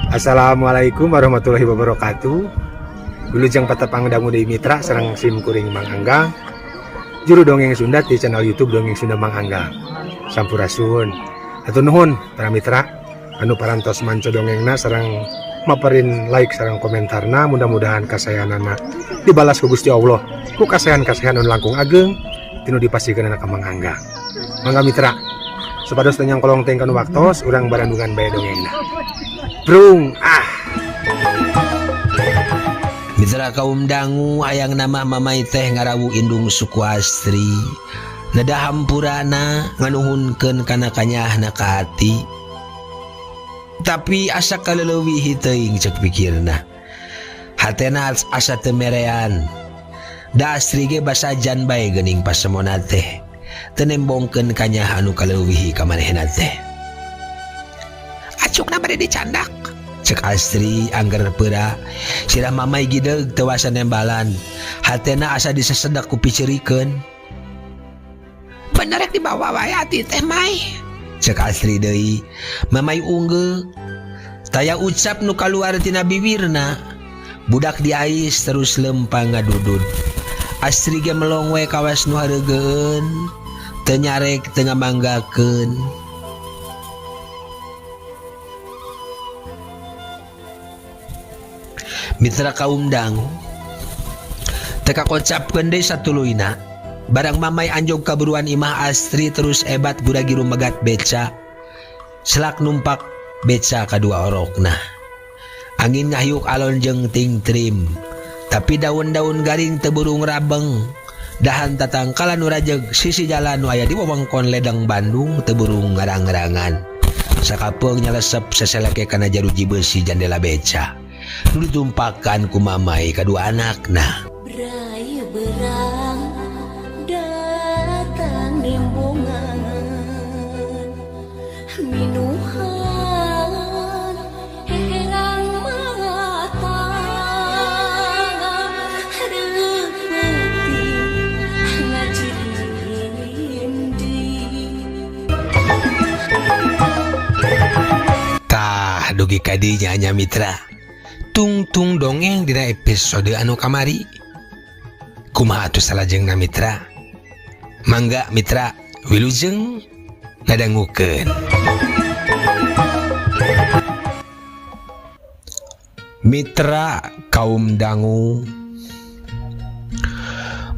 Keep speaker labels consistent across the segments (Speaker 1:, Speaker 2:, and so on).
Speaker 1: Assalamualaikum warahmatullahi wabarakatuh. Wilujeng patepang dangu deui, mitra, sareng sim kuring Mang Anggang, juru dongeng Sunda di channel YouTube Dongeng Sunda Mang Anggang. Sampurasun. Hatur nuhun para mitra anu parantos manco dongengna sareng maperin like sareng komentarna. Mudah-mudahan kasayanana dibalas ku Gusti Allah ku kasayan-kasayan anu langkung ageng ti nu dipasihkeun ka Mang Anggang. Mangga mitra, supados teu nyangkolong teuing kana waktos, urang barandungan bae dongengna. Brung ah.
Speaker 2: Mitra kaum dangu, hayang nama Mamai teh ngarawu indung suku Astri neda hampurana, nganuhunkeun kana kanyahna ka hati, tapi asa kaleulewihi teuing cek pikirna. Hatena asa teu merean da Astri ge basajan bae geuning pasemona teh, teu nembongkeun kanyah anu kaleuwihi ka manehna teh. "Acukna bade dicandak," cek Astri angger peura. Sirah Mamai gideg, teu wasa nembalan. Hatena asa disesedak ku piceurikeun. "Bener rek dibawa wae ati teh, Mai," cek Astri deui. Mamai unggeuk, taya ucap nu kaluar tina bibirna. Budak diais terus lempang ngadudud. Astri ge melong we kawas nu hareugeun, teu nyarek, teu ngamanggakeun. Mitra kaum dangu, teu kakocapkeun deui satuluyna. Barang Mamai anjog kaburuan imah Astri terus ebat gura-giru megat beca, selak numpak beca kadua orokna. Angin ngahiuk alon jeung tingtrim, tapi daun-daun garing teu burung rabeng. Dahan tatangkalan nu rajeg sisi jalan nu aya di wewengkon Ledeng Bandung teu burung ngarang-rangan. Sakapeung nyelesep seseleke kana jaruji besi jandela beca nu ditumpakan ku Mamai kadua anakna.
Speaker 3: Bray berang datang nembongan minuhan herang mata reupeting ngajirindi.
Speaker 2: Tah, dugi kadinya nya, mitra, tungtung dongeng dina episode anu kamari. Kumaha atuh salajengna, mitra? Mangga mitra, wilujeng ngadangukeun. Mitra kaum dangu,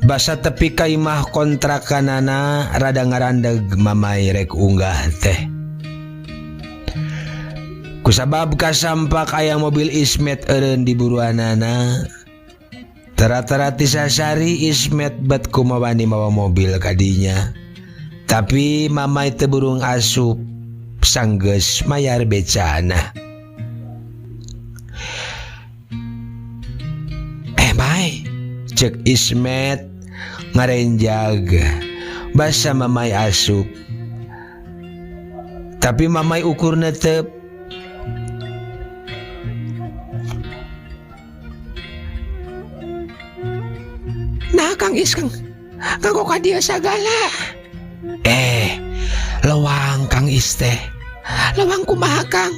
Speaker 2: basa tepi ka imah kontrakanana rada ngarandeg Mamai rek unggah teh, kusabab kasampak aya mobil Ismet eureun di buruanana. Tera-tera tisasari Ismet bet kumawani mawa mobil kadinya, tapi Mamai teu burung asup sanggeus mayar becana. "Eh, Mai," cek Ismet ngarenjag basa Mamai asup, tapi Mamai ukur netep. "Nah, Kang Is, Kang, kanggo ka dieu sagala?" "Eh, lewang Kang Is teh." "Lewang kumaha, Kang?"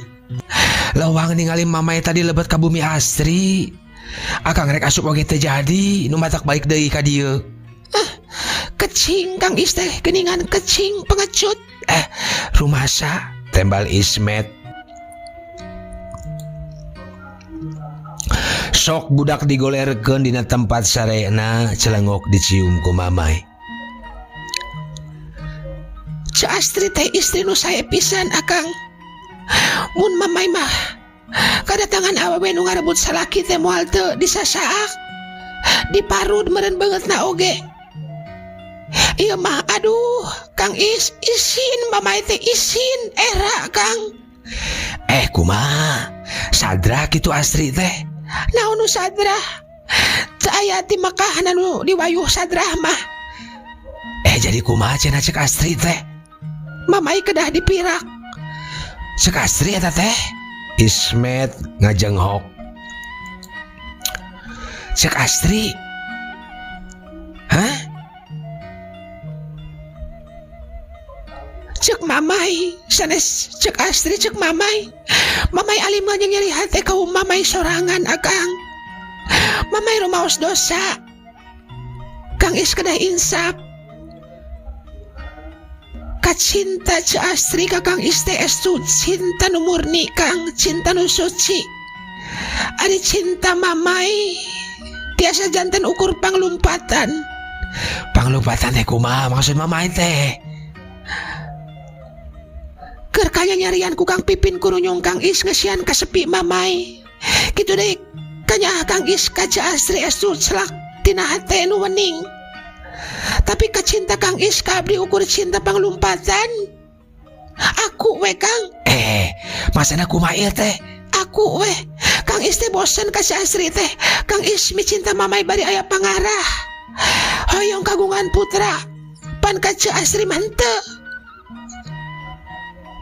Speaker 2: "Lewang ningali Mamai tadi lebet ka bumi Astri. Akang rek asup oge teu jadi, nu matak balik deui ka dieu." "Ah, kecing Kang Is teh geuningan, kecing pengecut." "Eh, rumasa," tembal Ismet. Sok budak digolerkeun dina tempat sarena, celengok dicium ku Mamai. "Ceu Astri teh istri nu sae pisan, Akang. Mun Mamai mah kadatangan awewe nu ngarebut salaki teh moal teu disasaak. Diparud meureun beungeutna oge. Ieu mah aduh, Kang Is, isin Mamai teh, isin era, Kang." "Eh, kumaha? Sadra kitu Astri teh?" "Naon nu sadrah? Teu aya ti Mekah nu diwayuh sadrah mah." "Eh, jadi kumaha cenah cek Astri teh?" "Mamai kedah dipirak." "Cek Astri eta teh?" Ismet ngajenghok. "Cek Astri? Hah?" "Cek Mamai, sanes cek Astri, cek Mamai. Mamay alim nga nyeri hate kau mamay sorangan akang. Mamay rumaos dosa. Kang Is kedah insaf. Kacinta Ceu Astri ka Kang Is teh estu cinta nu murni Kang, cinta nu suci. Ari cinta mamai tiasa janten ukur panglumpatan.
Speaker 1: Panglumpatan teh kumaha maksud mamai teh?
Speaker 2: Keur kanyanyarian ku Kang Pipin kurunyung Kang Is ngesian kasepi mamai. Kitu deui kanyaah Kang Is ka Ceu Astri estu celak tina hate nu wening. Tapi kacinta Kang Is ka abdi ukur cinta panglumpatan. Aku we Kang.
Speaker 1: Eh, masana kumaha ieu teh?
Speaker 2: Aku we. Kang Is teh bosen ka Ceu Astri teh. Kang Is micinta mamai bari aya pangarah. Hoyong kagungan putra. Pan ka Ceu Astri mah henteu.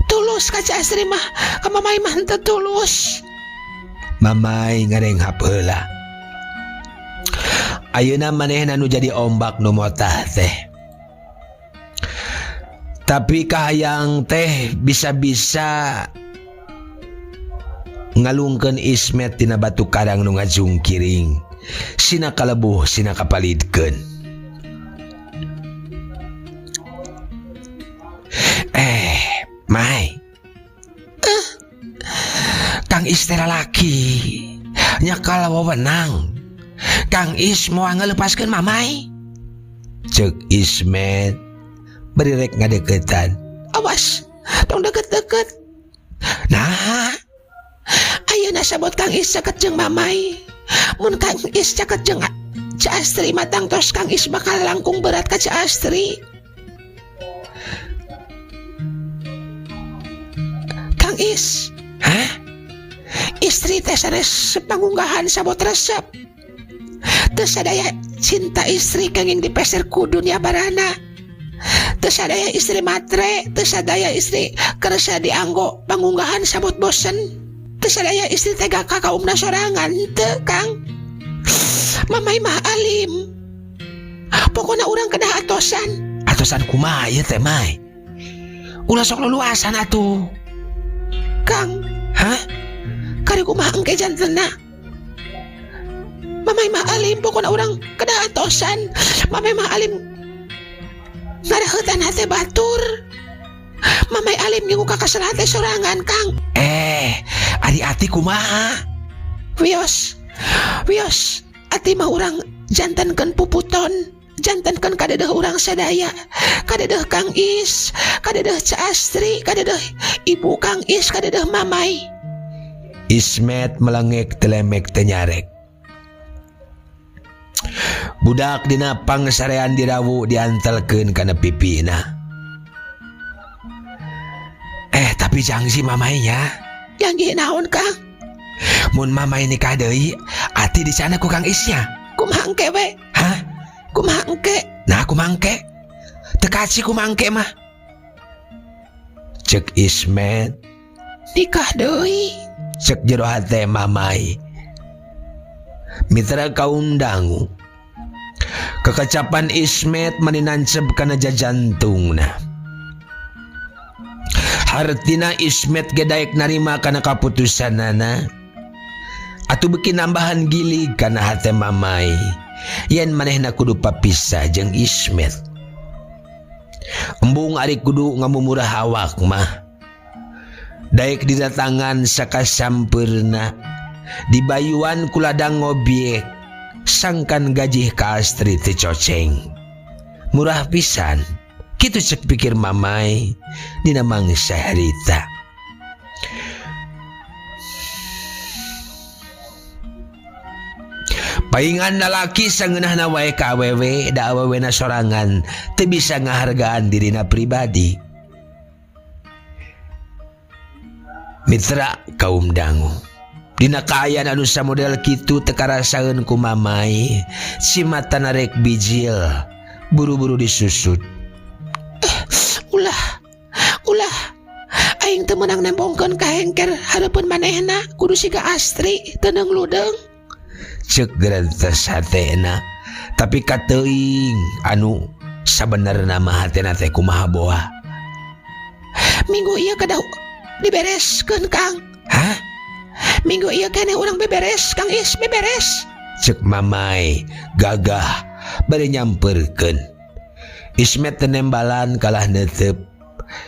Speaker 2: Tulus ka Ceu Astri mah, ka mamai mah henteu tulus.
Speaker 1: Mamai ngarenghap heula. Ayeuna manehna nu jadi ombak nu motah teh. Tapi kahayang teh bisa-bisa ngalungkeun Ismet tina batu karang nu ngajungkiring. Sina kalebuh, sina kapalidkeun. Mai. Kang Is teh lalaki. Nyakal wewenang. Kang Is moal ngeulepaskeun Mamai. Ceuk Ismet bari rek ngadeukeutan.
Speaker 2: Awas, tong deket-deket.
Speaker 1: Nah,
Speaker 2: ayeuna sabot Kang Is caket jeung Mamai. Mun Kang Is caket jeung Ceu Astri mah tangtos Kang Is bakal langkung berat ka Ceu Astri. Kang Is.
Speaker 1: Hah?
Speaker 2: Istri teh sanes pangunggahan sabot resep. Teu sadaya cinta istri kenging dipeser ku dunia barana. Teu sadaya istri matre, teu sadaya istri kersa dianggo pangunggahan sabot bosen. Teu sadaya istri teh ka kaumna sorangan teu Kang. Mamai mah alim. Pokona urang kedah atosan.
Speaker 1: Atosan kumaha ieu teh Mai? Ulah sok luluasan atuh.
Speaker 2: Kang.
Speaker 1: Hah?
Speaker 2: Kari kumaha engke jantenna? Mamai mah alim, pokona urang kedah atosan. Mamai mah alim ngaraheutan hate batur. Mamai alim ngingu kakasel hate sorangan Kang.
Speaker 1: Ari ati kumaha?
Speaker 2: Wios, wios, ati mah urang jantenkeun puputon, jantenkeun kadedeh urang sadaya, kadedeh Kang Is, kadedeh Ceu Astri, kadedeh ibu Kang Is, kadedeh Mamai.
Speaker 1: Ismet melengek telemek tenyarek. Budak dina pangsarean dirawu diantelkeun kana pipina. Tapi jangsi mamainya.
Speaker 2: Janji naon Kang?
Speaker 1: Mun mamai nikah deui, ati di sana ku Kang Isnya.
Speaker 2: Kumaha engke we?
Speaker 1: Hah?
Speaker 2: Kumaha engke?
Speaker 1: Nah, kumaha engke? Teu kaci kumaha engke mah. Cek Ismet.
Speaker 2: Nikah deui.
Speaker 1: Cek jero hate mamai. Mitra kaum dangu. Kekecapan Ismet meninancep kana jajantungna. Hartina Ismet ge daek narima kana kaputusanana. Atuh beuki nambahan gilig kana hate mamai. Yen manehna kudu papisah jeung Ismet. Embung ari kudu ngamumurah awak mah. Daek didatangan sakasampeurna. Dibayuan ku ladang ngobyek. Sangkan gajih ka Astri teh coceng. Murah pisan. Kitu cek pikir mamai dina mangsa harita. Paingan lalaki sangeunahna wae ka awewe, da awewena sorangan teu bisa ngahargaan dirina pribadi. Mitra kaum dangu. Dina kaayaan anu samodel kitu teu karasaeun ku mamai, si mata narek bijil, buru-buru disusut.
Speaker 2: Ulah, ulah. Aing teu meunang nembongkeun ka hengker hareupeun manehna, kudu siga Astri teu neung ludeung.
Speaker 1: Ceuk gerentes hatena, tapi kateuing anu sabenerna mah hatena teh kumaha boa.
Speaker 2: Minggu ieu kedah dibereskeun Kang.
Speaker 1: Hah?
Speaker 2: Minggu ieu keneh urang beberes Kang Is beberes.
Speaker 4: Cek Mamai gagah bari nyamperkeun. Ismet teu nembalan kalah neuteup.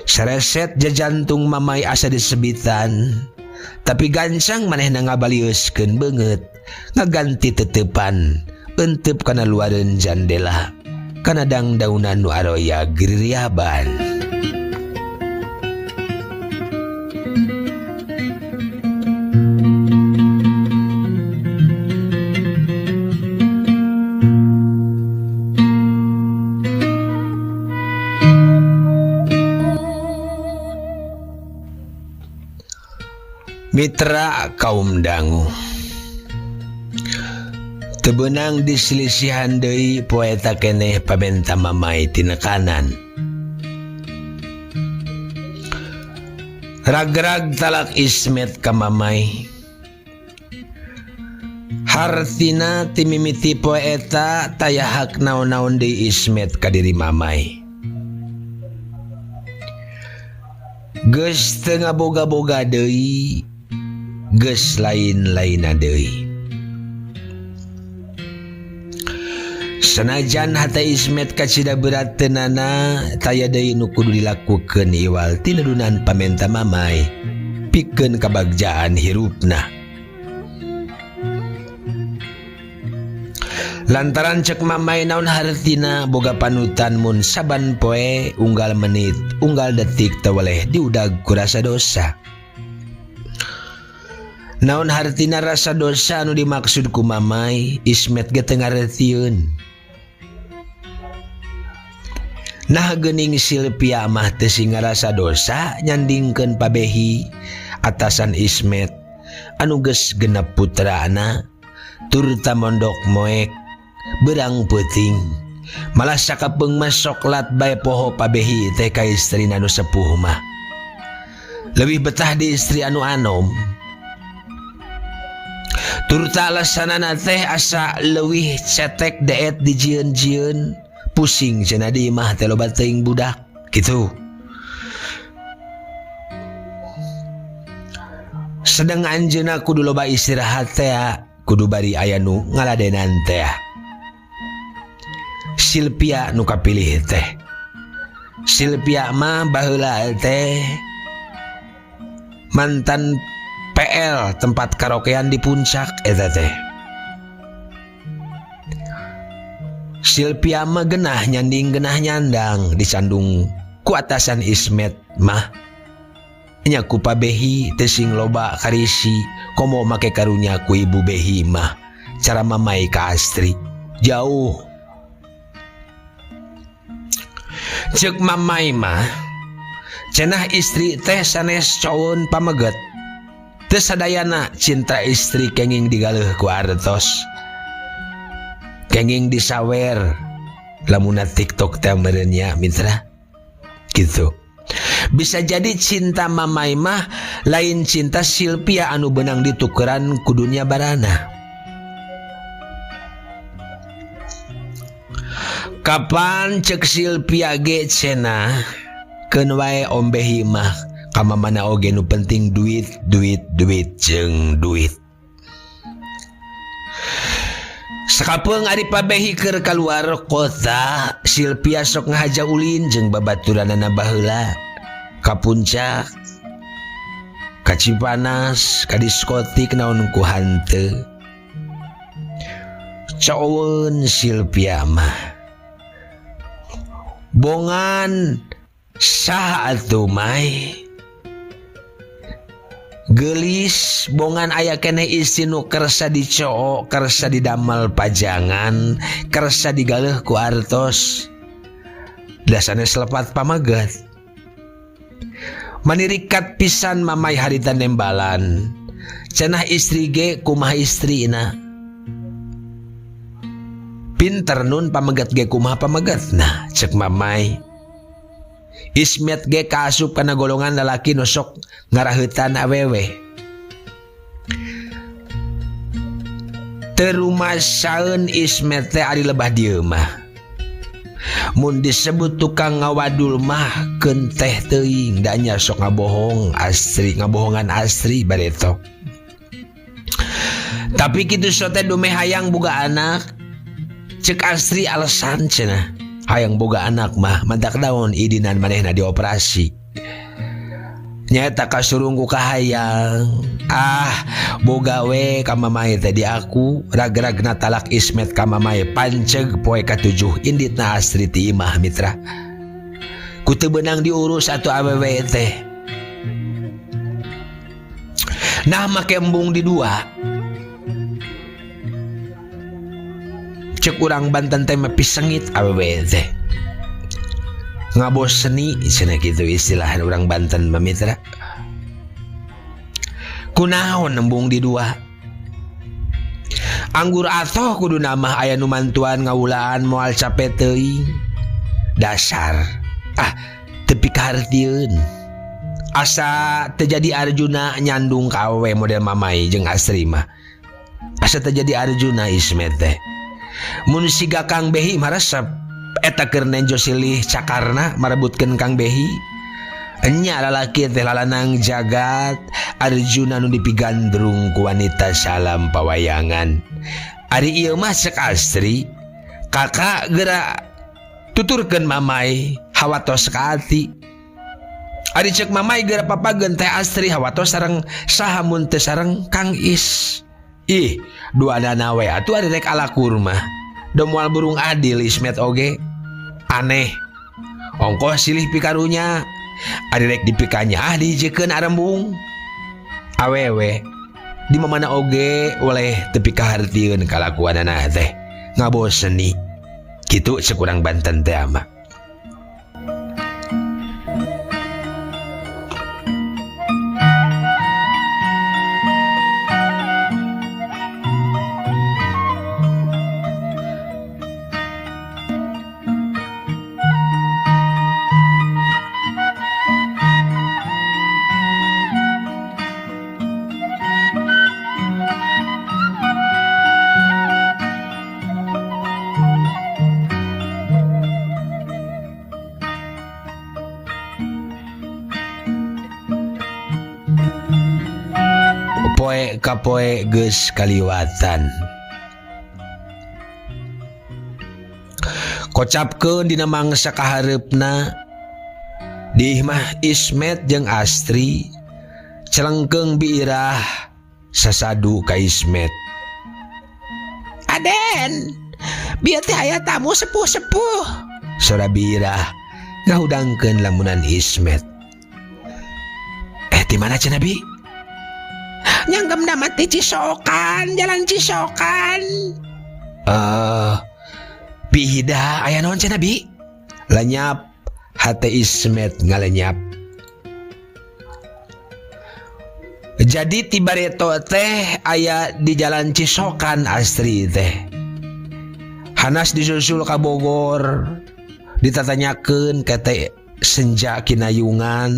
Speaker 4: Sareset jajantung Mamai asa disebitan. Tapi gancang manehna ngabalieuskeun beungeut ngaganti teteupan euteup kana luareun jandela kana dangdaunan nu aroya giririaban. Mitra kaum dangu teu beunang disilisihan deui poe eta keneh pamenta Mamai tinekanan. Ragrag talak Ismet ka Mamai. Hartina ti mimiti poe eta taya hak naon-naon deui Ismet ka diri Mamai. Geus teu ngaboga-boga deui, geus lain-lainna deui. Sanajan hate Ismet kacida berat tenana taya deui nu kudu dilakukeun iwal tina dunan pamenta Mamai pikeun kabagjaan hirupna. Lantaran cek Mamai naon hartina boga panutan mun saban poe unggal menit unggal detik teu weleh diudag ku rasa dosa. Naon hartina rasa dosa anu dimaksud ku Mamai, Ismet ge teu ngartieun. Nah geuning Silvia mah teu sing ngarasa dosa nyandingkeun pabehi atasan Ismet anu geus genep putrana turta mondok moek berang peuting. Malah sakapeung mah soklat bae poho pabehi teh ka istrina anu sepuh mah. Leuwih betah di istri anu anom. Turta alasanana teh asa leuwih cetek deet di jieun-jieun, pusing cenah di imah teh loba teuing budak gitu. Sedang anjeunna kudu loba istirahat teh, kudu bari aya nu ngaladenan teh. Silvia nu kapilih teh. Silvia mah baheula teh mantan PL tempat karaokean di puncak eta teh. Silvia mah genah nyanding genah nyandang disandung ku atasan Ismet mah. Nya ku pabehi teu sing loba karisi komo make karunya ku ibu behi mah. Cara mamai ka Astri jauh. Ceuk mamai mah cenah istri teh sanes coweun pameget. Teu sadayana cinta istri kenging digaleuh ku artos. Kenging disawer lamunna TikTok teh meureun nya mitra. Gitu. Bisa jadi cinta mamai mah lain cinta Silvia anu beunang ditukeran ku dunia barana. Kapan cek Silvia ge cenah keun wae ombehi mah ka mamana oge nu penting duit duit duit jeung duit. Sakapeung ari pabehi keur kaluar kota, Silvia sok ngahaja ulin jeung babaturanana baheula. Ka puncak, ka Cipanas, ka diskotik naon ku hanteu. Coweun Silvia mah. Bongan saha atuh mai? Geulis bongan aya keneh istri nu kersa dicoo, kersa didamel pajangan, kersa digaleuh ku artos. Dasarna selepat pamaget. Manirikat pisan mamai harita nembalan. Cenah istri ge kumaha istrina. Pinter nun pamegat ge kumaha pamegatna, cek mamai. Ismet ge kaasup kana golongan lalaki nu sok ngaraheutan awewe. Teu rumasaeun Ismet teh ari lebah dieu mah. Mun disebut tukang ngawadul mah keun teh teuing da nya sok ngabohong Astri, ngabohongan Astri bareto. Tapi kitu sote dumeh hayang boga anak. Cek Astri alasan cenah hayang boga anak mah mantak daun idinan manehna dioperasi. Nyaeta kasurung ku kahayang. Ah, boga we ka mamai teh di aku rag-ragna talak Ismet ka mamai panceg poe katujuh inditna Astri ti imah mitra. Ku teu beunang diurus atuh awewe teh. Nah make embung di dua. Cek urang Banten teh mah pisengit awewe teh. Ngaboseni cenah kitu istilah urang Banten mah mitra. Kunaon embung di dua? Anggur atoh kudu namah aya nu mantuan ngawulaan moal cape teuing. Dasar ah teu pikahartieun. Asa teu jadi Arjuna nyandung ka awewe model mamai jeung Astri mah. Asa teu jadi Arjuna Ismet teh. Mun siga Kang Behi mah resep. Eta keur nenjo silih cakarna marebutkeun Kang Behi. Enya lalaki teh lalanang jagat Arjuna nu dipigandrung ku wanita salam pawayangan. Ari ieu mah cek Astri, kakak geura tuturkeun mamai hawatos ka ati. Ari cek mamai geura papageun teh Astri hawatos sareng saha mun teu sareng Kang Is. Ih, duanana we atuh ari rek ala kurma. Do moal burung adil Ismet oge. Aneh. Ongkoh silih pikarunya. Ari rek dipikanya ah dihijikeun arembung. Awewe di mamana oge oleh teu pikahartieun kalakuanana teh. Ngaboseni. Kitu cek urang Banten teh ama. Poe kapoe geus kaliwatan. Kocapkeun dina mangsa kahareupna di imah Ismet jeung Astri celengkeung biirah sasadu ka Ismet.
Speaker 2: Aden, bieu teh aya tamu sepuh-sepuh.
Speaker 4: Sora biirah ngahudangkeun lamunan Ismet. Di mana cenah bi?
Speaker 2: Nyanggem nama ti Cisokan, jalan Cisokan.
Speaker 4: Bihida aya naon cenah bi? Lenyap hate Ismet ngalenyap. Jadi ti bareto teh aya di jalan Cisokan Astri teh. Hanas disusul ka Bogor, ditatanyakeun ka teh Senja Kinayungan.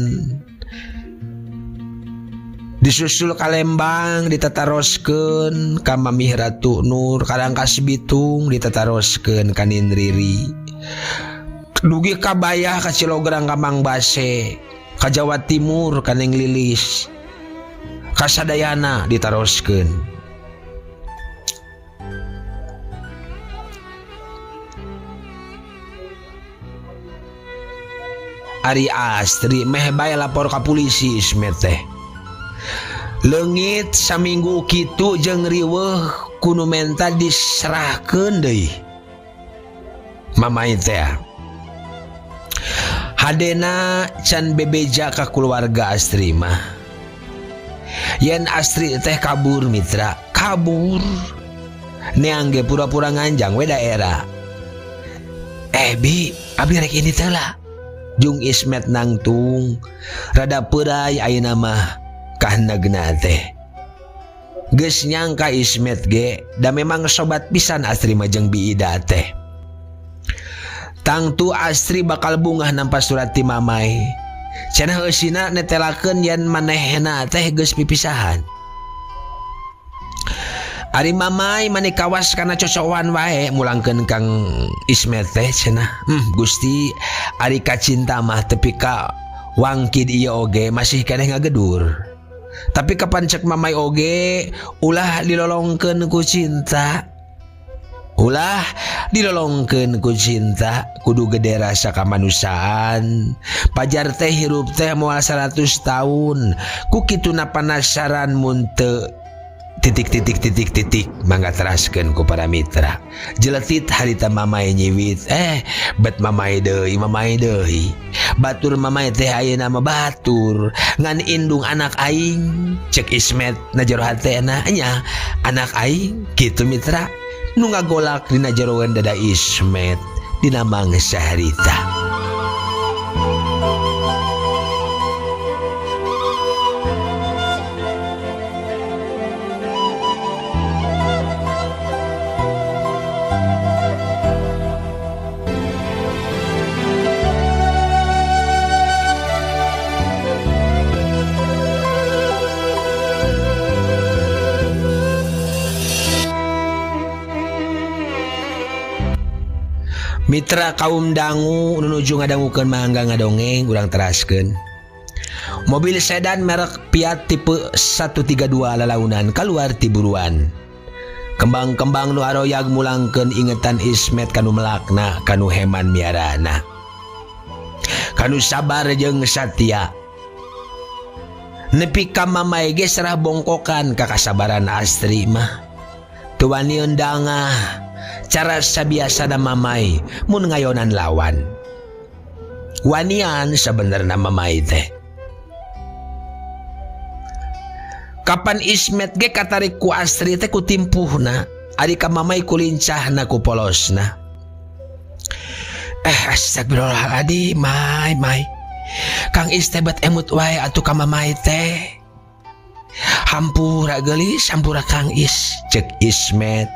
Speaker 4: Disusul ka Lembang ditataroskeun ka Mamih Ratu Nur, kadang ka Sibitung ditataroskeun ka Nindriri. Dugi ka Bayah ka Cilograng ka Mang Base, ka Jawa Timur ka Neng Lilis. Ka Sadayana ditaroskeun. Ari Astri meh bae lapor ka polisi Ismet teh. Leungit saminggu kitu jeung riweuh kunu menta diserahkeun deui. Mamai teh. Hadena can bebeja ka keluarga Astri mah. Yen Astri teh kabur mitra, kabur. Neang ge pura-pura nganjang we daerah. Bi, abdi rek ini teh lah. Jung Ismet nangtung, rada peuray ayeuna mah kahnegna teh. Geus nyangka Ismet ge da memang sobat pisan Astri mah jeung Bi Ida teh. Tangtu Astri bakal bungah nampa surat ti mamai. Cenah eusina netelakeun yen manehna teh geus pipisahan. Ari mamai mani kawas kana cocokan wae mulangkeun Kang Ismet teh cenah. Gusti ari kacinta mah tepi ka wangkid ieu oge masih keneh ngagedur. Tapi kapan cek mamai oge ulah dilolongkeun ku cinta. Ulah dilolongkeun ku cinta, kudu gede rasa kamanusiaan. Pajar teh hirup teh moal 100 tahun. Ku kituna panasaran mun teu titik titik titik titik mangga teraskeun ku para mitra. Jeletit harita mamai nyiwit, bet mamai deui, mamai deui. Batur mamai teh ayeuna mah batur, ngan indung anak aing, cek Ismet na jero hatena nya, anak aing kitu mitra. Nu ngagolak dina jeroan dada Ismet dina mangsa harita. Mitra kaum dangu nuju ngadangukeun mangga ngadongeng urang teraskeun. Mobil sedan merek Fiat tipe 132 lalaunan kaluar ti buruan. Kembang-kembang nu aroyag mulangkeun ingetan Ismet kanu melakna kanu heman miarana. Kanu sabar jeung satia. Nepi ka mamai ge serah bongkokan ka kasabaran Astri mah. Teu wani dangah. Cara sabiasana mamai mun ngayonan lawan. Wanian sabenerna mamai teh. Kapan Ismet ge katarik ku Astri teh ku timpuhna, ari ka mamai ku lincahna ku polosna. Astagfirullahaladzim, mai mai. Kang Is teh bet emut wae atuh ka mamai teh. Hampura geulis, hampura Kang Is, cek Ismet.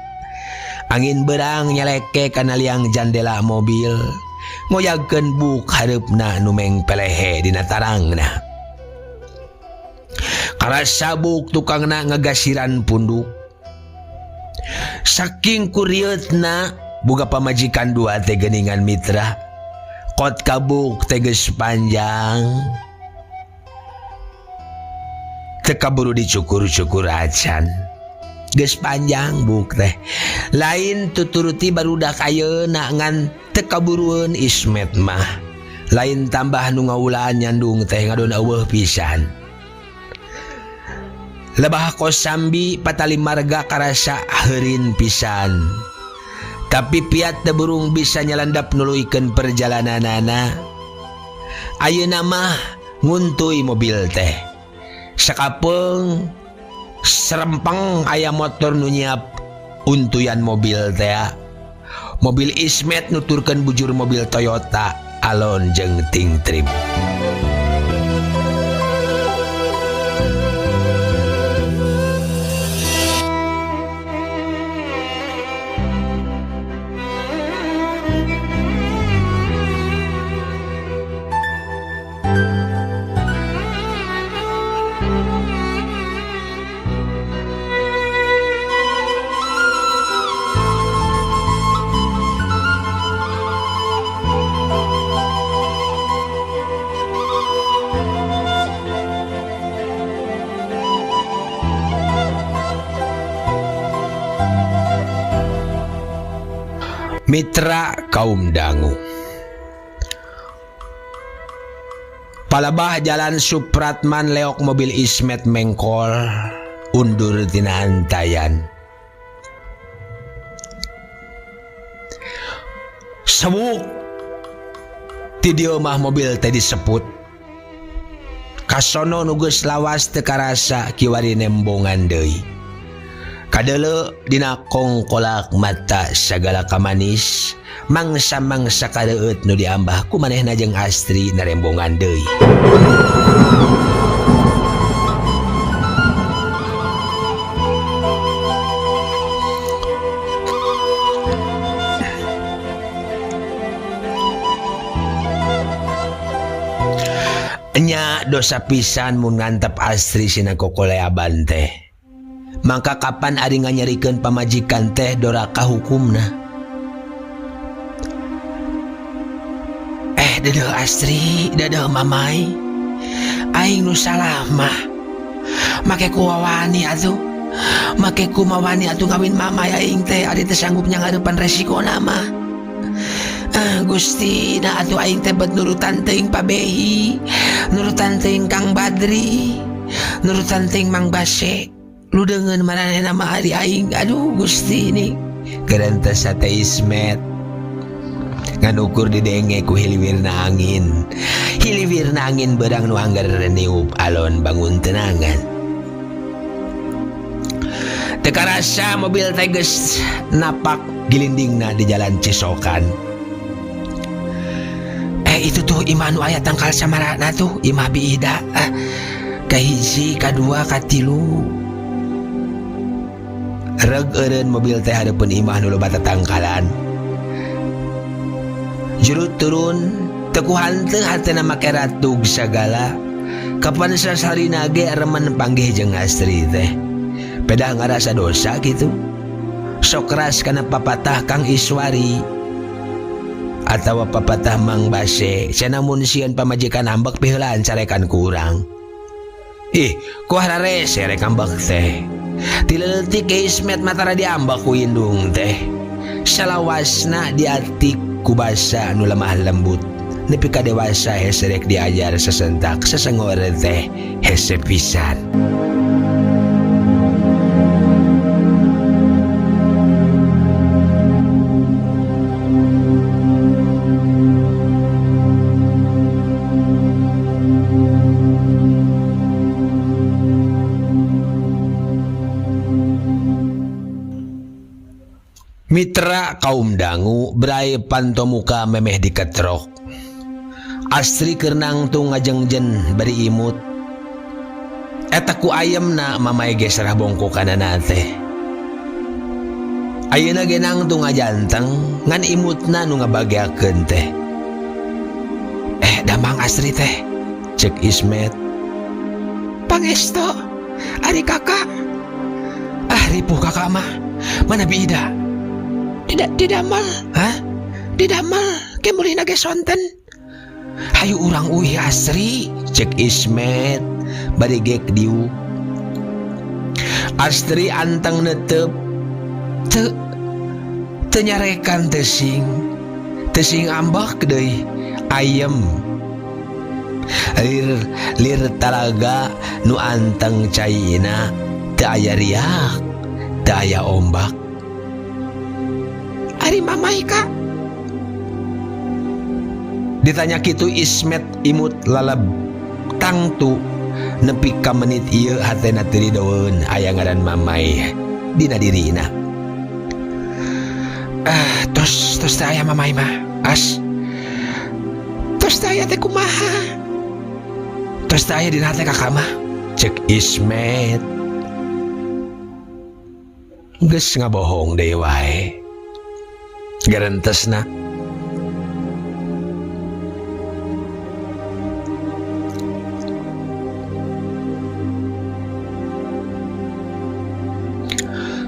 Speaker 4: Angin berang nyeleke kana liang jandela mobil, ngoyagkeun buk hareupna nu mengpelehe dina tarangna. Karasa buk tukangna ngagasiran punduk. Saking kurieutna boga pamajikan dua teh geuningan mitra. Kot kabuk teh geus panjang. Teu kaburu dicukur-cukur acan. Geus panjang buk teh. Lain tuturuti barudak ayeuna ngan teu kaburueun Ismet mah. Lain tambah nu ngaulaan nyandung teh ngadon eueuh pisan. Lebah kosambi patali marga karasa heurin pisan. Tapi Fiat teu burung bisa nyalandap nuluykeun perjalananana. Ayeuna mah nguntuy mobil teh. Sakapeung serempeng aya motor nu nyiap untuyan mobil teh. Mobil Ismet nuturkeun bujur mobil Toyota alon jeung tingtrip. Mitra kaum dangu. Palabah jalan Supratman leok mobil Ismet mengkol undur tina antayan. Sewuk ti dieu mah mobil teh diseput. Kasono nu geus lawas teu karasa kiwari nembongan deui. Kadeuleu dina kongkolak mata sagala kamanis, mangsa-mangsa kareueut nu diambah ku manehna jeung Astri narembongan deui. Nya dosa pisan mun ngantep Astri sina kokoleaban teh. Mangka kapan ari nganyerikeun pamajikan teh doraka hukumna. Dedeuh Astri, dedeuh mamai. Aing nu salah mah.
Speaker 2: Make ku wawani atuh. Make ku mawani atuh kawin mamai aing teh ari teu sanggup nyangareupan resikona mah. Ah, Gusti, nah atuh aing teh bet nurutan teuing Pabehi, nurutan teuing Kang Badri, nurutan teuing Mang Base. Ludeungeun maranehna mah ari aing. Aduh Gusti ini.
Speaker 4: Gerentes teh Ismet ngan ukur didenge ku hiliwirna angin. Hiliwirna angin berang nu angger niup alon bangun tenangan. Teu karasa mobil teh geus napak gilindingna di jalan Cisokan.
Speaker 2: Itu tuh imah nu aya tangkal samarana tuh, imah Bi Ida. Kahiji, kadua, katilu.
Speaker 4: Reg eureun mobil teh hareupeun imah nu loba tatangkalan. Juru turun teu ku hanteu hatena make ratug sagala. Kapan sasarina ge remen panggih jeung Astri teh. Pedah ngarasa dosa gitu. Sok keras kana papatah Kang Iswari atawa papatah Mang Base. Cenah mun sieun pamajikan ambek piheulaan carekan ku urang. Ih, ku hararese rek ambek teh. Ti leutik ge Ismet matara diambek ku indung teh. Salawasna diatik ku basa nu lemah lembut. Nepi ka dewasa hese rek diajar sesentak sesengor teh hese pisan. Mitra kaum dangu brai pantomuka memeh diketrok. Astri keur nangtung ngajengjen bari imut. Eta ku ayemna mamai ge serah bongkokanana teh. Ayeuna ge nangtung ngajanteng ngan imutna nu ngabageakeun teh. Damang Astri teh, cek Ismet.
Speaker 2: Pangesto, ari kakak. Ah, ripuh kakak mah. Mana Bi Ida? Tidak, didamel. Hah? Didamel, ke mulihna ge sonten.
Speaker 4: Hayu urang uih Astri, cek Ismet bari gek diuk. Astri anteng netep. Teu, teu nyarekan teu sing. Teu sing ambek deui, ayem. Lir, lir talaga nu anteng caina teu aya riak, teu aya ombak.
Speaker 2: Ari mamai ka?
Speaker 4: Ditanya kitu Ismet imut laleb tangtu nepi ka menit ieu hatena teu didoeun aya ngaran mamai dina dirina.
Speaker 2: Ah, tos, tos teh aya mamai mah. As. Tos teh aya teh kumaha?
Speaker 4: Tos teh aya dina hate kakak mah. Cek Ismet. Geus ngabohong deui wae. Gerentesna.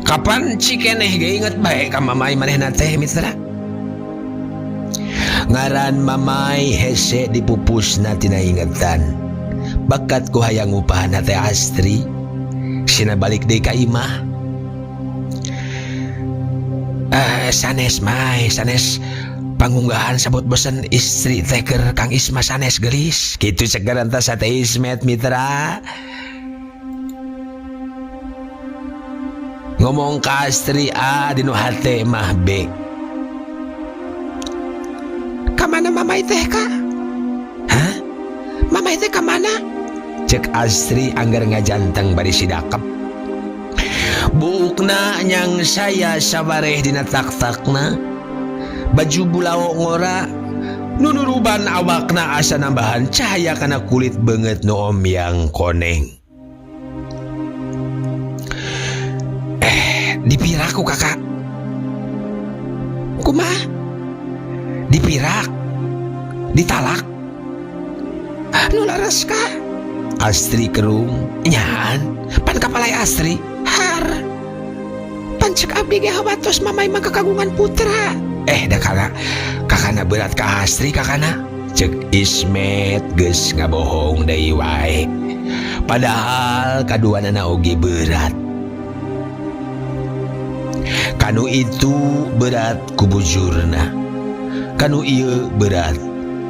Speaker 4: Kapan cikeneh ge inget bae ka mamai manehna teh mitra? Ngaran mamai hese dipupusna tina ingetan. Bakat ku hayang ngupahna teh Astri. Sina balik deui ka imah.
Speaker 2: Sanes mai, sanes pangunggahan sabot bosen istri teh keur Kang Isma sanes geulis.
Speaker 4: Kitu cek garantas teh Ismet mitra. Ngomong ka Astri A dinu hate mah B.
Speaker 2: Kamana mamai teh ka?
Speaker 4: Hah?
Speaker 2: Mamai teh kamana?
Speaker 4: Cek Astri anggar ngajanteng bari sidakep. Buukna nyang saya sabareh dina tak-takna. Baju bulao ngora nunuruban awakna asa nambahan cahaya kana kulit beungeut nu omyang koneng.
Speaker 2: Dipirak ku kakak. Kumaha? Dipirak. Ditalak. Nu laras ka?
Speaker 4: Astri kerung.
Speaker 2: Nyaan, pan kapalai Astri. Har. Pan cek abdi ge hawatos mamai mah kekagungan putra.
Speaker 4: Da kakana berat ka Astri kakana. Cek Ismet geus ngabohong deui wae. Padahal kaduanana oge berat. Kanu itu berat ku bujurna. Kanu ieu berat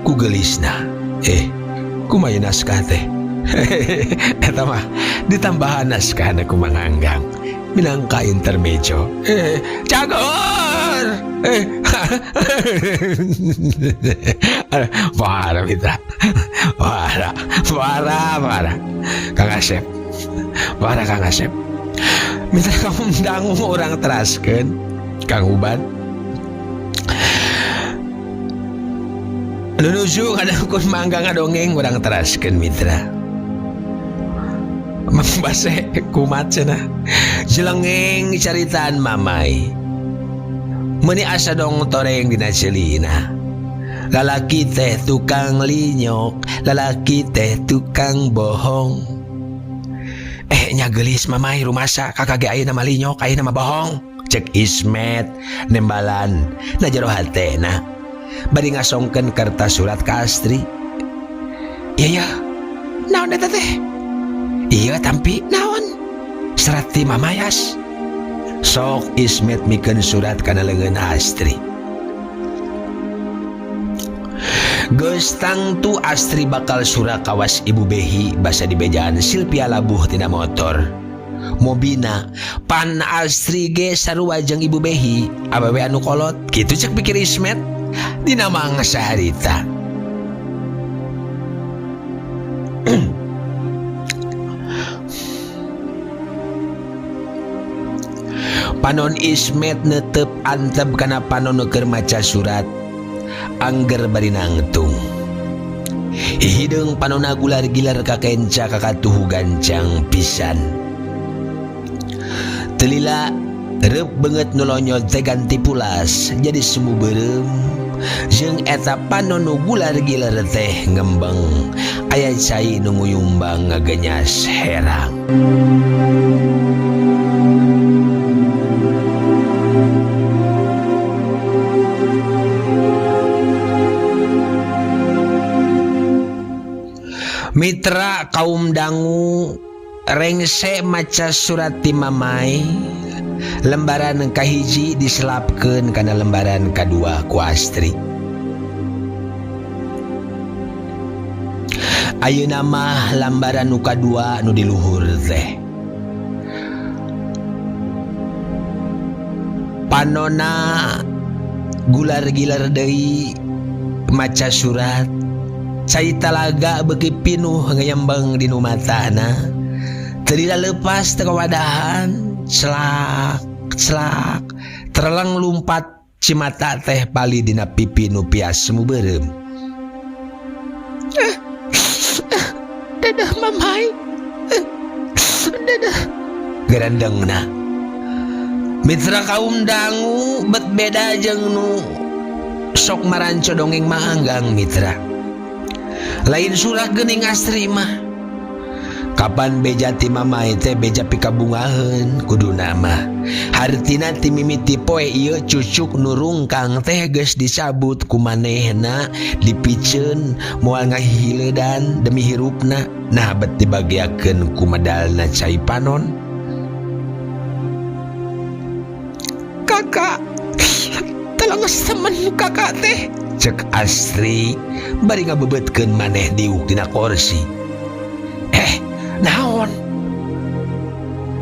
Speaker 4: ku geulisna. Kumaha naskah teh? Eta mah ditambahan naskahna ku Mang Anggang. Minangka intermejo. Cagor. Parah mitra. Parah, parah, parah. Kang Asep. Parah Kang Asep. Mitra kamu dangu orang teraskeun Kang Uban. Nunuju kadang mangga ngadongeng urang teraskeun mitra. Mang Base kumat cenah. Jelengeng caritaan mamai. Meuni asa dong toreng dina celina. Lalaki teh tukang linyok, lalaki teh tukang bohong. Nya geulis mamai rumasa kakak ge ayeuna mah linyok, ayeuna mah bohong. Cek Ismet nembalan na jero hatena. Bari ngasongkeun kertas surat ka Astri. Iya ya. Naon eta teh? Iya tampi naon? Serat ti Mamayas. Sok Ismet mikeun surat kana leungeun Astri. Geus tangtu Astri bakal surak kawas Ibu Behi basa dibejaan Silvia labuh tina motor. Mobina pan Astri ge sarua jeung Ibu Behi awewe anu kolot kitu cek pikir Ismet dina mangsa harita. Panon Ismet netep antep kana panon nu keur maca surat angger bari nangtung. Hideung panona gular gilar kakenca kakatuhu gancang pisan. Telila reup beungeut nu lonyot teh ganti pulas jadi semu beureum jeung eta panon nu gular gilar teh ngembeng aya cai nu nguyumbang ngagenyas herang. Mitra kaum dangu rengse maca surat ti mamai lembaran kahiji diselapkeun kana lembaran kadua ku Astri. Ayeuna mah lembaran nu kadua nu di luhur teh. Panona gular-gilar deui maca surat. Cai talaga beuki pinuh ngeyembeng di nu matana. Teu lepas teu kawadahan, celak celak terleng lumpat cimata teh pali dina pipi nu pias semu beureum.
Speaker 2: Dadah mamai. Dadah.
Speaker 4: Gerendengna. Mitra kaum dangu bet beda jeung nu sok maranco dongeng maanggang mitra. Lain surah geuning Astri mah. Kapan beja ti mamai teh beja pikabungaheun kuduna mah. Hartina ti mimiti poe ieu cucuk nu rungkang teh geus dicabut ku manehna dipiceun moal ngahileudan demi hirupna. Nah bet dibagiakeun ku medalna cai panon.
Speaker 2: Kakak, tolong temen kakak teh.
Speaker 4: Cek Astri bari ngabebetkeun maneh diuk dina kursi. Naon?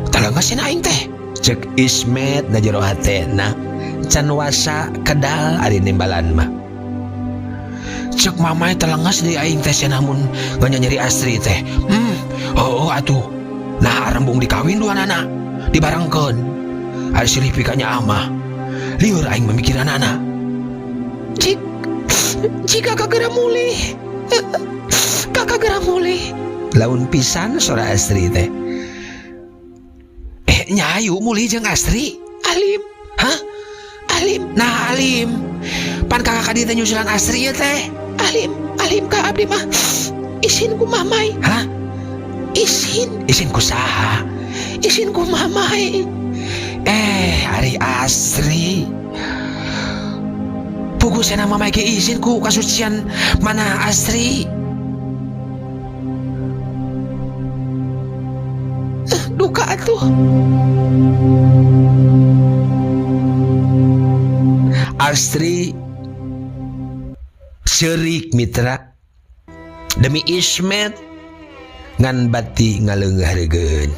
Speaker 4: Tolong aing teh. Cek Ismet na jero hatena can wasa kedal ari nembalan mah. Cek mamai telengas deui aing teh cenah mun nganyanyeri Astri teh. Oh atuh. Nah rembung dikawin duanana dibarengkeun. Ari silih pikanya amah. Lieur aing memikiranana.
Speaker 2: Jika kakak geura mulih. Kakak geura mulih.
Speaker 4: Laun pisan sora Astri teh. Nyayu mulih jeung Astri.
Speaker 2: Alim.
Speaker 4: Hah?
Speaker 2: Alim.
Speaker 4: Nah Alim. Pan kakak kadi teh nyusulan Astri ieu teh.
Speaker 2: Alim, Alim ka abdi mah. Isin ku mamai.
Speaker 4: Hah?
Speaker 2: Isin.
Speaker 4: Isin ku saha?
Speaker 2: Isin ku mamai.
Speaker 4: Ari Astri. Pugu cenah mamai ge izin ku kasucian mana Astri.
Speaker 2: atuh.
Speaker 4: Astri serik mitra demi Ismet ngan bati ngaleungeuh-reugeuheun.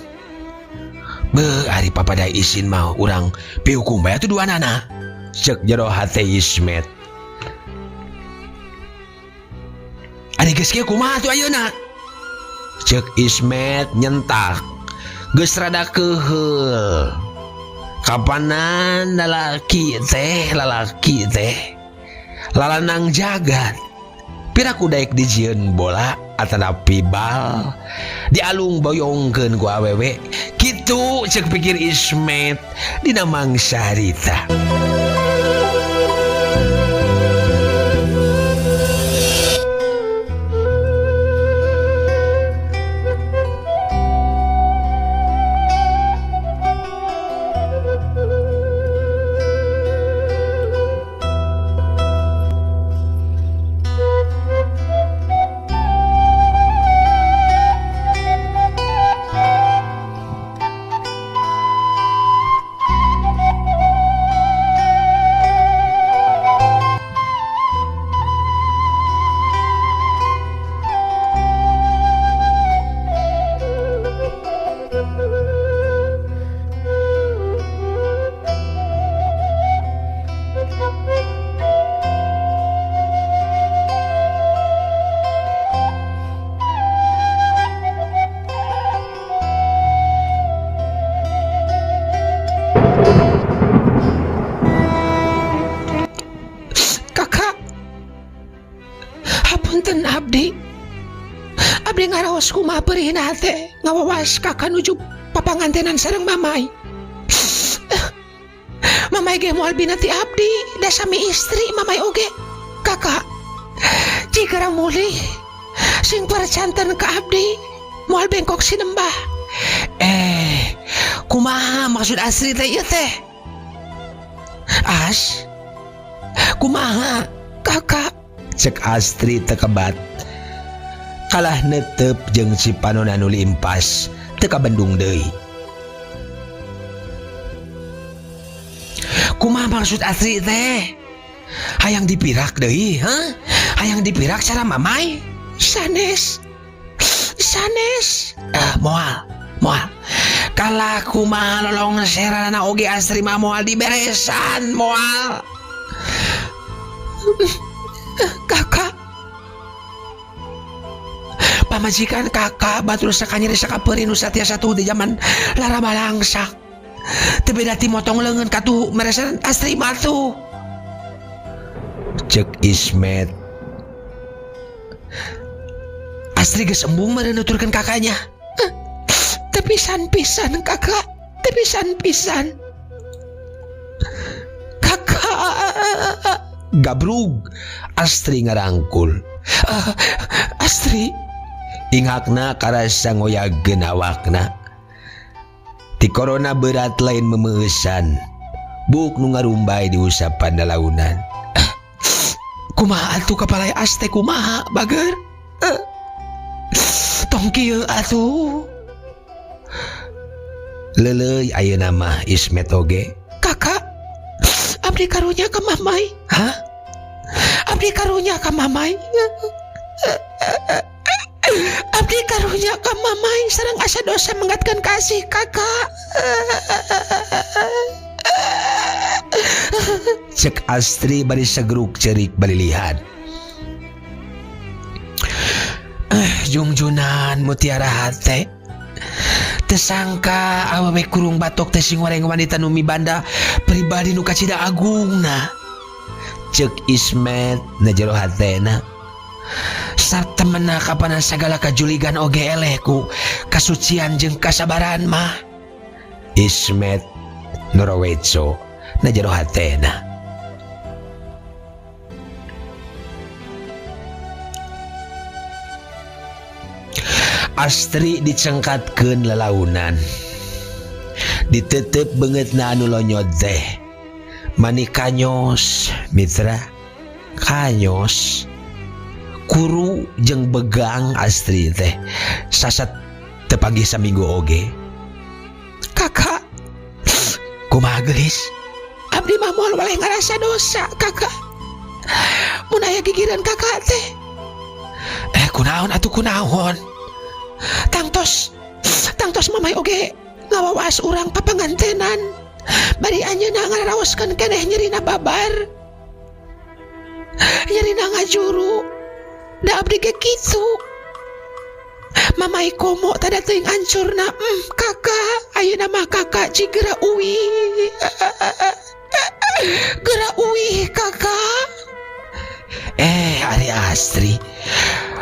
Speaker 4: Beuh ari papada isin mah urang pihukum bae atuh duanana. Ceuk jero hate Ismet. Ari geus kieu kumaha atuh ayeuna? Ceuk Ismet nyentak. Geus rada keuheul. Kapanan lalaki teh lalanang jagat. Piraku daek dijieun bola atanapi bal dialung boyongkeun ku awewe. Kitu ceuk pikir Ismet dina mangsa harita.
Speaker 2: Kakak, hapunten abdi. Abdi ngaraos kumaha peurihna teh ngawawas kakak nuju papangantenan sareng mamai. Mamai ge moal bina ti abdi, da sami istri mamai oge. Kakak, jigara mulih sing percanten ka abdi, moal bengkok sinembah.
Speaker 4: Kumaha maksud Astri teh ieu teh? As, kumaha?
Speaker 2: Kakak,
Speaker 4: cek Astri tekebat. Kalah netep jeung si panona nu limpas teu kabendung deui. Kumaha maksud Astri teh? Hayang dipirak deui, ha? Hayang dipirak cara mamai?
Speaker 2: Sanes. Sanes.
Speaker 4: Moal, moal. Kalah kumaha lolong serana oge Astri mah moal diberesan, moal.
Speaker 2: Kakak. Pamajikan kakak batur sakanyeri sakapeuri nu satiasa tuh di zaman lara balangsak. Teu beda ti motong leungeun katuh meresan Astri mah tuh.
Speaker 4: Cek Ismet. Astri geus embung meureun nuturkeun kakaknya.
Speaker 2: Teu pisan-pisan kakak, teu pisan-pisan. Kakak.
Speaker 4: Gabrug Astri ngarangkul.
Speaker 2: Astri
Speaker 4: ingakna karasa ngoyagkeun awakna. Ti corona berat lain memeusan. Buk nu ngarumbay diusapan dalaunan.
Speaker 2: Kumaha atuh kapalai Aste kumaha bager? Tong kieu atuh.
Speaker 4: Leuleuy ayeuna mah Ismet oge.
Speaker 2: Kakak, abdi karunya ka mamai.
Speaker 4: Hah?
Speaker 2: Abdi karunya ka mamai. Abdi karunya ka mamai sareng asa dosa menggatkeun kasih kakak.
Speaker 4: Cek Astri bari segeruk cerik balilihan. Jungjunan mutiara hate. Tersangka awewe kurung batok teh sing wareng wanita nu mibanda pribadi nu kacida agungna. Cek Ismet na jero hatena.
Speaker 2: Satemena kapanan sagala kajuligan oge eleh ku kasucian jeung kasabaran mah.
Speaker 4: Ismet noroweco na jero hatena. Astri dicengkatkeun lalaunan. Ditetep beungeutna anu lonyot teh. Mani kanyos mitra, kanyos. Kuru jeung begang Astri teh. Sasat teu panggih saminggu oge.
Speaker 2: Kakak.
Speaker 4: Kumaha geulis?
Speaker 2: Abdi mah moal waleh ngarasa dosa, Kakak. Mun aya gigireun Kakak teh.
Speaker 4: Kunaon atuh kunaon?
Speaker 2: Tangtos tangtos mamai oge ngawawas urang papangantenan. Bari anjeunna ngararaoskeun keneh nyerina babar. Nyerina ngajuru. Da abdi ge kitu. Mamai komo tada teuing ancurna. Kakak, ayeuna mah kakak cik geura uwih. Geura uwih kakak.
Speaker 4: Ari Astri.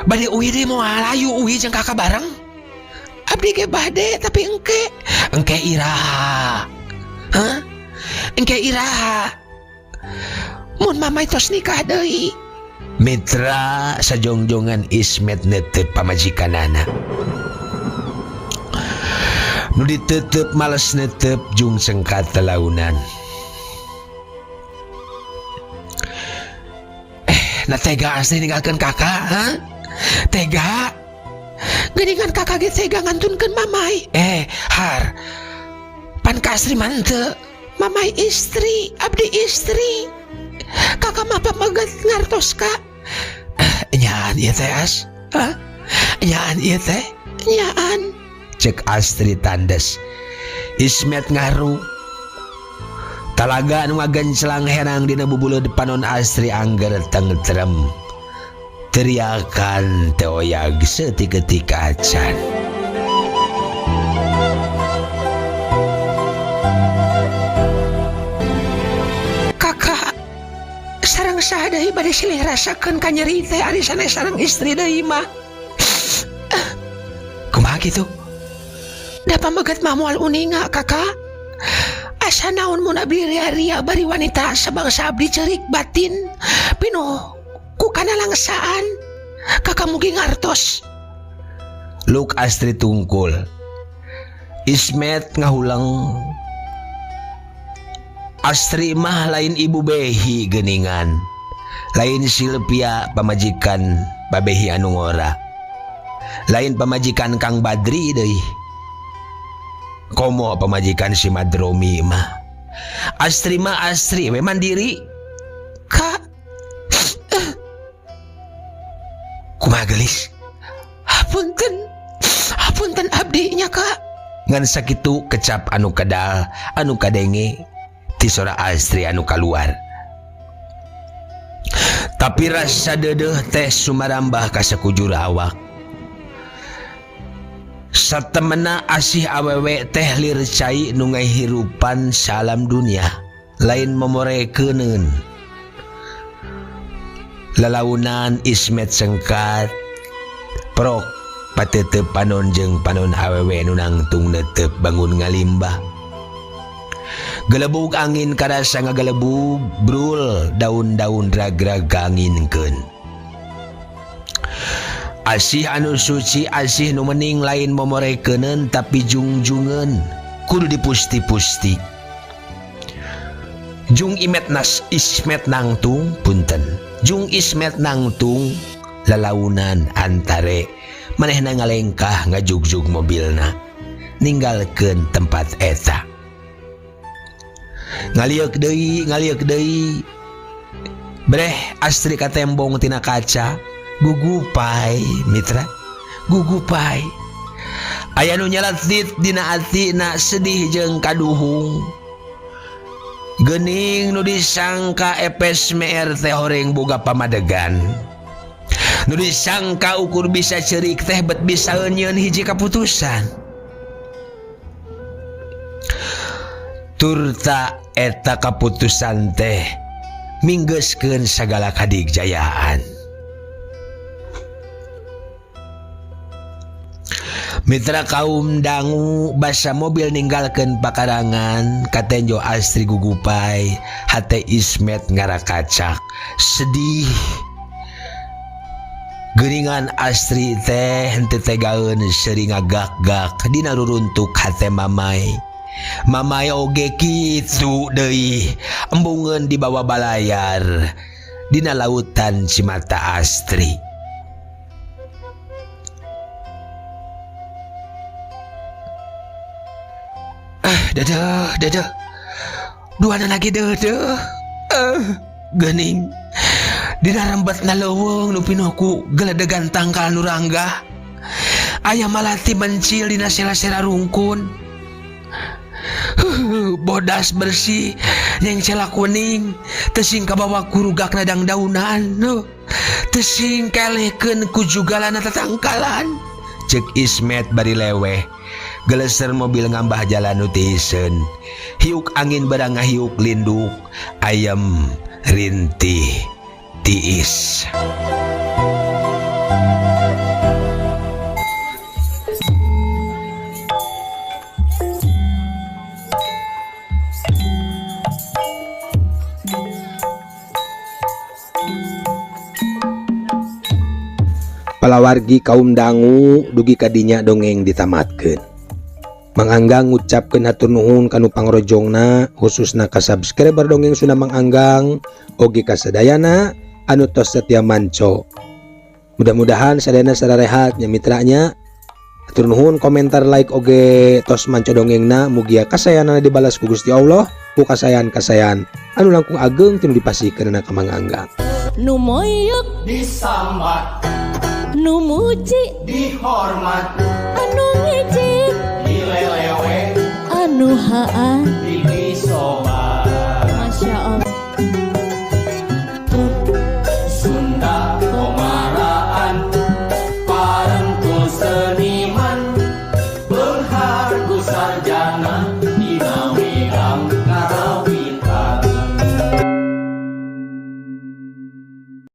Speaker 4: Bade uwih deui moal ayu uwih jeung kakak bareng.
Speaker 2: Abdi ge bade tapi engke.
Speaker 4: Engke iraha.
Speaker 2: Hah? Engke iraha. Mun mamai tos nikah deui.
Speaker 4: Mitra sajongjongan Ismet netep pamajikanana. Nu ditetep males netep jung sengkat telaunan. Nah tega Astri ninggalkeun kakak, ha? Tega.
Speaker 2: Geuningan kakak ge tega ngantunkeun mamai.
Speaker 4: Har. Pan ka Astri mah henteu.
Speaker 2: Mamai istri, abdi istri. Kakak mah pameget ngartos ka.
Speaker 4: Nyaan ieu teh, As? Hah? Nyaan ieu teh?
Speaker 2: Nyaan.
Speaker 4: Cek Astri tandes. Ismet ngaru. Talaga anu ngagencelang herang dina bubuleud panon Astri angger tengrem. Teriakan teh oyag setik-ketik acan.
Speaker 2: Kakak, sareng saha deui bade silih rasakeun ka nyeri teh ari sanes sareng istri deui mah.
Speaker 4: Kumaha kitu?
Speaker 2: Da pameget mah moal uninga, kakak. Asa naon mun abdi ria-ria bari wanita sabangsa abdi ceurik batin pinuh ku kanalangsaan. Kakak mugi ngartos.
Speaker 4: Luk Astri tungkul. Ismet ngahulang. Astri mah lain ibu behi geningan. Lain Silvia pamajikan babehi anu ngora. Lain pamajikan Kang Badri deui. Komo pamajikan si Madromi mah. Astri mah Astri we mandiri.
Speaker 2: Kak.
Speaker 4: Kumaha geulis?
Speaker 2: Hapunten. Hapunten abdi nya, Kak.
Speaker 4: Ngan sakitu kecap anu kedal, anu kadenge ti sora Astri anu kaluar. Tapi rasa deudeuh teh sumarambah ka sakujur awak. Satemena asih awewe teh lir cai nu ngahirupan salam dunia, lain memorekeuneun. Lalaunan Ismet sengkat prok patetep panon jeung panon awewe nu nangtung netep bangun ngalimbah. Gelebug angin karasa ngagelebug brul daun-daun rag-rag anginkeun. Asih anu suci asih nu mening lain memorekeuneun tapi jungjungeun kudu dipusti-pusti. Jung imet nas Ismet nangtung punten. Jung Ismet nangtung lalaunan antare manehna ngalengkah ngajugjug mobilna ninggalkeun tempat eta. Ngalieuk deui, ngalieuk deui. Breh Astri katembong tina kaca. Gugupai mitra, gugupai. Aya nu nyalatit dina atina sedih jeung kaduhung. Geuning nu disangka epes meer teh horeng boga pamadegan. Nu disangka ukur bisa ceurik teh bet bisa nyieun hiji kaputusan. Turta eta kaputusan teh minggeuskeun sagala kadigjayaan. Mitra kaum dangu basa mobil ninggalkeun pakarangan katenjo Astri gugupai hate Ismet ngarakacak sedih. Geuningan Astri teh henteu tegaeun seuri ngagak-gak dina ruruntuk hate mamai. Mamai oge kitu deui embungeun dibawa balayar dina lautan cimata Astri.
Speaker 2: Dedeh, dedeh. Duana lagi dedeh. Geuning. Dina rembetna leuweung nu pinuh ku geledegan tangkal nu ranggah. Aya malati mencil dina sela-sela rungkun. Bodas bersih nyengsela kuning teu sing kabawa ku rugakna dangdaunan. Teu sing kaelehkeun ku jugalana tatangkalan.
Speaker 4: Cek Ismet bari leweh. Geleser mobil ngambah jalan nu tiiseun. Hiuk angin barang ngahiuk linduk, ayem rintih tiis.
Speaker 1: Palawargi kaum dangu dugi kadinya dongeng ditamatkeun. Mang Anggang ngucapkeun hatur nuhun kanu pangrojongna khususna ka subscriber dongeng Sunda Mang Anggang oge ka sadayana anu tos setia manco. Mudah-mudahan sadayana sararehat nya mitranya. Hatur nuhun komentar like oge tos manco dongengna mugia kasayanana dibalas ku Gusti Allah ku kasayan-kasayan anu langkung ageng tinu dipasihkeunana ka Mang Anggang.
Speaker 3: Nu moyok
Speaker 5: disambat,
Speaker 3: nu muji
Speaker 5: dihormat,
Speaker 3: anu ngejek
Speaker 5: dilelewe,
Speaker 3: anu haa.